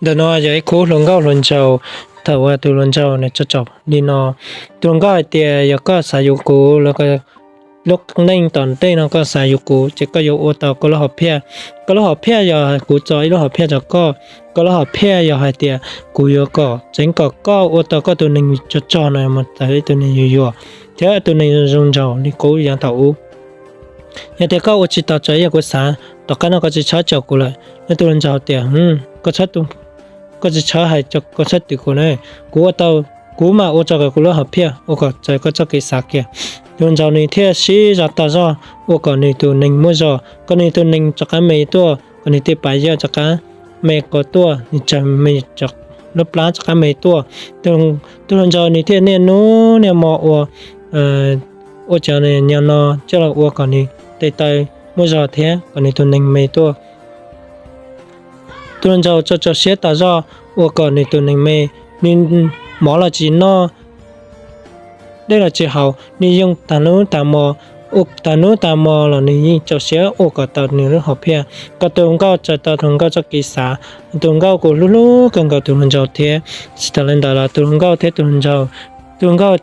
Ntawm no yog ib khub hluas nkauj hluas nraug. Thaum uas tus hluas nraug nws tso tsom li no, tus hluas nkauj hais tias yog koj xav yuav kuv los, lub neej tom ntej no koj xav yuav kuv ces koj yuav ua tau koj lub hom phiaj. Koj lub hom phiaj yog kuv tso ib lub hom phiaj rau koj. Koj lub hom phiaj yog hais tias kuv yuav kom tseev kom koj ua tau koj tus neeg tso tso no mus tau ib tug neeg yuag yuag thiab tus neeg zoo nraug li qub yav thaum ub. Yog tias koj ua tsis tau raws li kuv xav, tom qab no koj tsis txhob caum kuv lawm. Nws tus hluas nraug tias, koj tsis txhob hais, koj txhob twm kuv na. Kuv ua tau, kuv mam ua tso kom kuv lub hom phiaj ua kom raws koj txoj kev xav kiag. Tus hluas nraug nws thiaj sib zog tag zog ua kom nws tus neeg muaj zog, kom nws tus neeg rov qab me tuaj, kom nws tej pav yawg rov qab me qhov tuaj, nws tsawg me, lub plab rov qab me tuaj. Tus hluas nraug nws thiaj niaj hnub niaj hmo ua, ua cov nyuag no coj los ua kom nws tes taw muaj zog thiab kom nws tus neeg me tuaj. Tus hluas nraug tso tso siab tas zog ua kom nws tus neeg me, nws mov los tsis noj, dej los tsis haus, nws yeej tag hnub tag hmo, ua tag hnub tag hmo los nws yeej tso siab ua kom tau nws lub hom phiaj, kom tus hluas nkauj raws tau tus hluas nkauj txoj kev xav. Tus hluas nkauj kuj hlub hlub kawg nkaus tus hluas nraug thiab. Tsis tas li ntawd los tus hluas nkauj thiab tus hluas nraug, tus hluas nkauj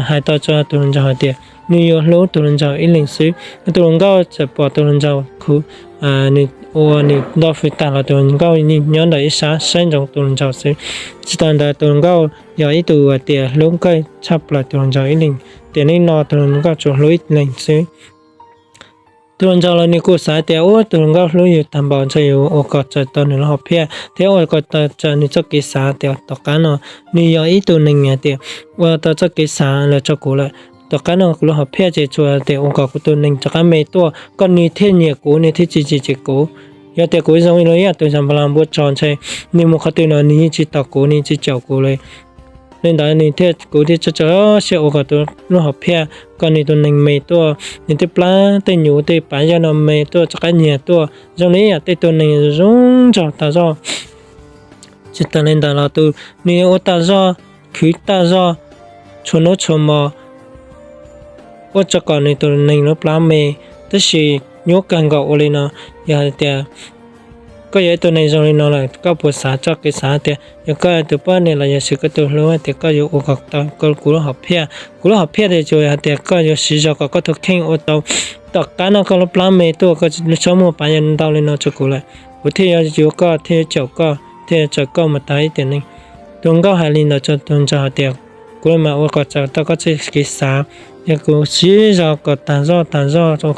hais tau rau tus hluas nraug hais tias nws yuav hlub tus hluas nraug ib leeg xwb. Tus hluas nkauj txawm pom tus hluas nraug khuv, nws ua nws ntau fwj tag los tus hluas nkauj yeej nyob ntawm ib sab saib ntsoov tus hluas nraug xwb. Tsis tas li ntawd tus hluas nkauj yog ib tug hais tias hlub kawg tshaj plaws tus hluas nraug ib leeg, tiam neej no tus hluas nkauj tsuas hlub ib leeg xwb. Tus hluas nraug los nws kuj xav tias ub, tus hluas nkauj hlub yus tag npaum ntshe yuav ua kom raws tau nws lub hom phiaj thiab ua kom raws nws txoj kev xav tias tom qab no nws yog ib tug neeg hais tias ua tau txoj kev xav los rau kuv lawm. Tom qab no kuv lub hom phiaj ces tsuas tias ua kom kuv tus neeg rov qab me tuaj, kom nws thiaj nyiam kuv, nws thiaj tsis txi txim kuv. Yog tias kuv zoo li ib yam tus zam npa las npua tso ntshe nws mus qhov twg no nws yeej tsis tos kuv, nws tsis caum kuv li. Li ntawd nws thiaj, kuv thiaj tso tso siab ua kom tus lub hom phiaj kom nws tus neeg me tuaj, nws tej plab tej nyuv tej pav yawg no me tuaj, rov qab nyiag tuaj zoo li yam tej tus neeg zoo nraug tas zog. Tsis tas li ntawd los tus nws ua tas zog, khwv tas zog, tshua hnub tshua hmo ua tso kom nws tus neeg lub plab me. Tab sis nyuaj kawg nkaus ua li no, yog hais tias koj yog ib tug neeg zoo li no lawm, koj puas xav txoj kev xav tias yog koj tus poj niam los yog koj tus hlub tias koj yuav ua kom tau kuv lub hom phiaj? Kuv lub hom phiaj tias tsuas hais tias koj yuav siv zog kom koj tus kheej ua tau, tom qab no koj lub plab me tuaj, koj txhob muaj pav yawg ntau li no rau kuv lawm, kuv thiaj yuav yuav koj, thiaj yuav caum koj, thiaj yuav raws koj mus tag ib tiam neej. Tus hluas nkauj hais li ntawd rau tus hluas nraug hais tias kuv mam ua kom raws tau koj txoj kev xav, yog kuv siv zog kom tag zog tag zog rau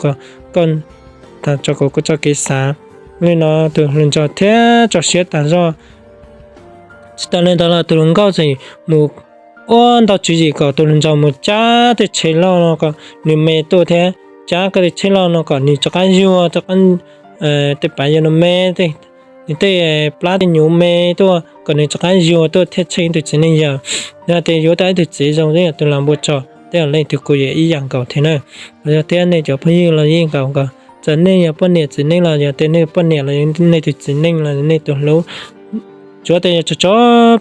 koj, tag rau kuv txoj kev xav. Li no tus hluas nraug thiaj tso siab tag zog. Tsis tas li ntawd los tus hluas nkauj tseem mus ua ntau tswv yim kom tus hluas nraug mus cab tej tsheb loj no kom nws me tuaj thiab cab koj tej tsheb loj no kom nws rov qab yuag, rov qab tej pav yawg no me, nws tej plab tej nyuv me tuaj kom nws rov qab yuag tuaj thiaj tsheej ib tug txiv neej yawg. Yog tias yuav tau ib tug txiv zoo li yam tus las npua tso, tej yam leej twg kuj yog ib yam nkaus thiab na. Los yog thiab nej cov phooj ywg los yeej nkaus nkaus, txawm nej yog poj niam txiv neej los yog tias nej poj niam los yog nej tus txiv neej los nej tus hlub, tsuav tias yog tso tso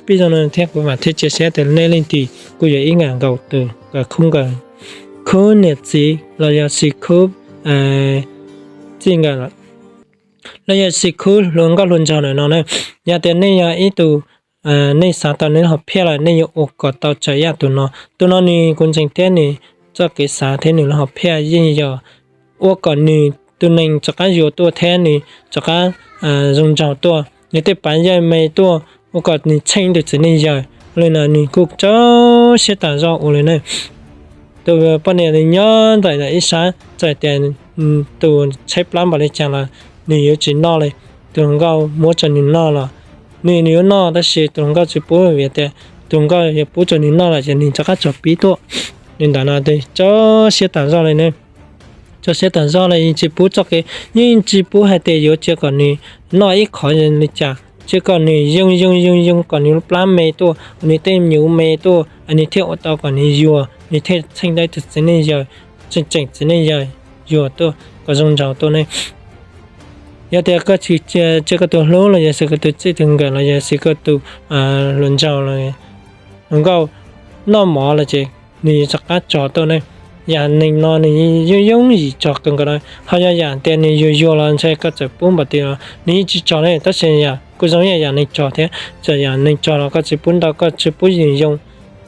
pib zoo no thiab kuv mam thiaj cia siab tias nej leej twg kuj yog ib yam nkaus tus khub, khub niam txiv los yog xis khub txij nkawm los yog xis khub hluas nkauj hluas nraug ntawm no na. Yog tias nej yog ib tug, nej xav tau nej lub hom phiaj lawm nej yuav ua kom tau raws ib yam tus no. Tus no nws kuj ntseeg thiab nws txoj kev xav thiab nws lub hom phiaj yeej yog ua kom nws tus neeg rov qab yuag tuaj thiab nws rov qab zoo nraug tuaj, nws tej pav yawg me tuaj, ua kom nws tsheej tus txiv neej yawg. Li no nws kuj tso siab tas zog ua li na. Tus poj niam nws nyob ntawm ib sab txawm tias tus tshaib plab npaum li cas los nws yuav tsis noj li. Tus hluas nkauj muab rau nws noj los nws, nws yuav noj, tab sis tus hluas nkauj tsis pub, vim tias tus hluas nkauj yog pub rau nws noj lawm ces nws rov qab tso pib tuaj. Li ntawd no tso siab tas zog li ne. Tso siab tas zog li, yeej tsis pub txoj kev, yeej tsis pub hais tias yuav cia kom nws noj ib qho li cas, cia kom nws yoo yoo yoo yoo kom nws lub plab me tuaj, kom nws tej nyuv me tuaj, nws thiaj ua tau kom nws yuag, nws thiaj tsheej tau tus txiv neej yawg, tseem tseem txiv neej yawg yuag tuaj kom zoo nraug tuaj ne. Yog tias koj tsis cia koj tus hlub los yog xis koj tus txij tus nkawm los yog xis koj tus hluas nraug los hluas nkauj noj mov los ces nws yuav rov qab tso tuaj ne. Yam neeg no nws yooj yooj yim tso kawg nkaus na. Ho yog yam tias nws yuag yuag los ntshe koj txawm pub npaum twg los nws yeej tsis tso ne. Tab sis yam kuj zoo ib yam neeg tsog thiab. Txawm yam neeg tsog los koj tsis pub ntau, koj tsis pub yeej yoo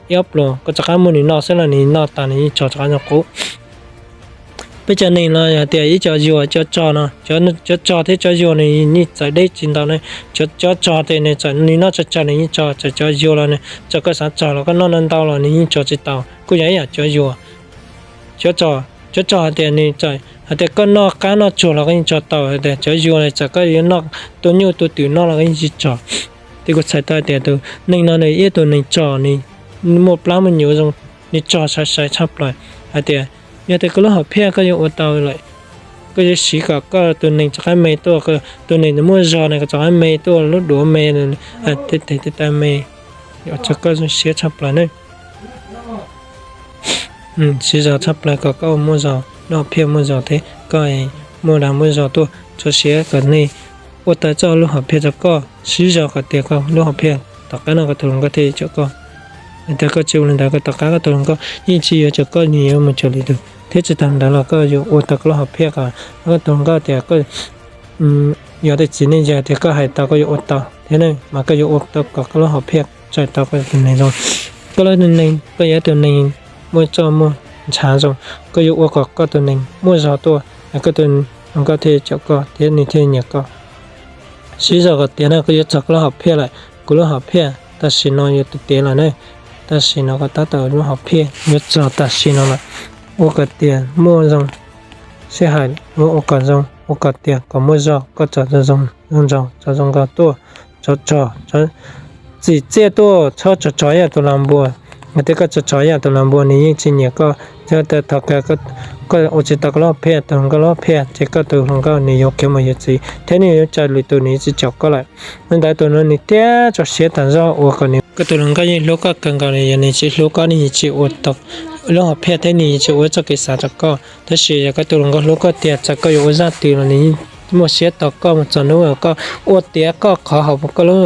ib ob pluas, koj rov qab muab nws noj xwb los nws noj tas nws yeej tsog rov qab zoo qub. Peb cov neeg los hais tias ib cov yuag cov tsog no, cov tsog thiab cov yuag nws yeej txawv deb tsis ntau ne. Cov tsog ces nws txawm nws noj tsawg tsawg nws yeej tsog, txawm cov yuag los nws txawm koj xav tsog los koj noj ntau ntau los nws yeej tsog tsis tau, kuj yog ib yam cov yuag. Cov tsog hais tias nws txawm hais tias koj noj qab noj tsuag los koj yeej tsog tau, hais tias cov yuag txawm koj yuav noj tua nyuj tua twm noj los koj yeej tsis tsog. Ces kuv txhais tau tias tus neeg no nws ib tus neeg tsog, nws muaj plab muaj nyuv zoo, nws tsog sai sai tshaj plaws. Hais tias yog tias koj lub hom phiaj koj yuav ua tau lawm, koj yuav siv kom koj tus neeg rov qab me tuaj, tus neeg muaj zog ne kom rov qab me tuaj, lub duav me, tej tes tej taw me, ua rau koj zoo siab tshaj plaws ne. Siv zog tshaj plaws kom koj muaj zog, lub hom phiaj muaj zog thiab koj muaj dag muaj zog tuaj, rau siab kom nej ua tau txoj lub hom phiaj rau koj, siv zog kom tias koj lub hom phiaj tom qab no koj tus hluas nkauj thiaj caum koj. Hais tias koj tsis ua li ntawd koj tom qab koj tus hluas nkauj yeej tsis yuav caum koj, nws yuav mus caum lwm tus, thiab tsis tas ntawd los koj yuav ua tau koj lub hom phiaj kom koj tus hluas nkauj tias koj yog tej txiv neej yawg tias koj hais tau koj yuav ua tau thiab ne, mas koj yuav ua tau kom koj lub hom phiaj txais tau koj tus neeg zoo. Koj lub neej koj yog tus neeg muaj txoj muaj ntshav zoo, koj yuav ua kom koj tus neeg muaj zog tuaj, koj tus hluas nkauj thiaj caum koj thiab nws thiaj nyiam koj. Siv zog kom tias no koj yuav txog koj lub hom phiaj lawm, kuv lub hom phiaj tam sim no yuav tu tiav lawm ne. Tam sim no koj tab tom lub hom phiaj yuav txog tam sim no lawm, ua kom tias muaj zoo sij hawm, ua kom zoo, ua kom tias kom muaj zog, koj txog zoo zoo nraug, txog zoo nkauj tuaj, txog txog txim txiaj tuaj, txhob txog txog ib yam tus lag npua. Hais tias koj txog txog ib yam tus lag npua nws yeej tsis nyiam koj, thiab thov koj ua tsis tau koj lub hom phiaj, tus hluas nkauj lub hom phiaj, ces koj tus hluas nkauj nws yuav khiav mus yuav txiv thiab nws yuav txais lwm tus, nws yeej tsis caum koj lawm. Li ntawd tus no nws thiaj tso siab tas zog ua kom nws, koj tus hluas nkauj yeej hlub koj kawg nkaus li, yog nws tsis hlub koj nws yeej tsis ua tau lub hom phiaj thiab nws yeej tsis ua txoj kev xav rau koj. Tab sis yog koj tus hluas nkauj hlub koj tiag, txawm koj yuav ua zaj twg los nws yeej muaj siab tos koj mus txog hnub uas koj ua tiav koj qhov hom, koj lub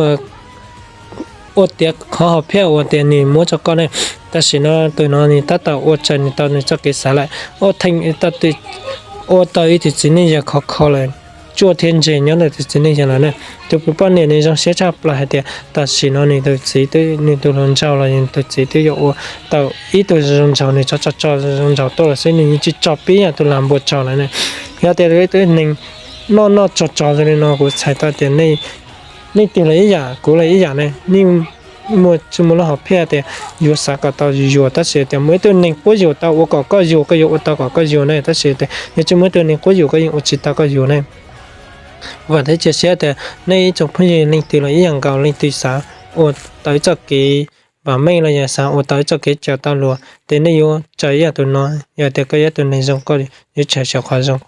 ua tiav qhov hom phiaj uas tias nws muab rau koj ne. Tam sim no tus no nws tab tom ua raws nws tau nws txoj kev xav lawm, ua tau ib tug txiv neej yawg khov kho lawm, tsuaj thiab ntse nyob ntawm tus txiv neej yawg lawm ne. Tus poj niam nws zoo siab tshaj plaws hais tias tam sim no nws tus txiv twb, nws tus hluas nraug los nws tus txiv twb yuav ua tau ib tug zoo nraug, nws tso tso tso zoo nraug tuaj lawm xwb, nws yeej tsis tso pib yam tus lag npua tso lawm ne. Yog tias tus neeg noj noj tso tso zoo li no kuv txhais tau tias nej twg los ib yam, kuv los ib yam ne, nej muaj tsis muaj lub hom phiaj tias yuav xav kom tau yuag, tab sis tias muaj ib tug neeg quab yuam tau ua kom koj yuag, koj yuav ua tau kom koj yuag ne, tab sis tias yog tsis muaj ib tug neeg quab yuam koj yeej ua tsis tau koj yuag ne. Vam thiab cia siab tias nej ib tsoom phooj ywg leej twg los ib yam nkaus, leej twg xav ua tau ib txoj kev vam meej los yog xav ua tau ib txoj kev cawm tau luag, ces nej yuav raws ib yam tus no. Yog tias koj yog tus neeg zoo, koj yuav txais xyov qhov zoo.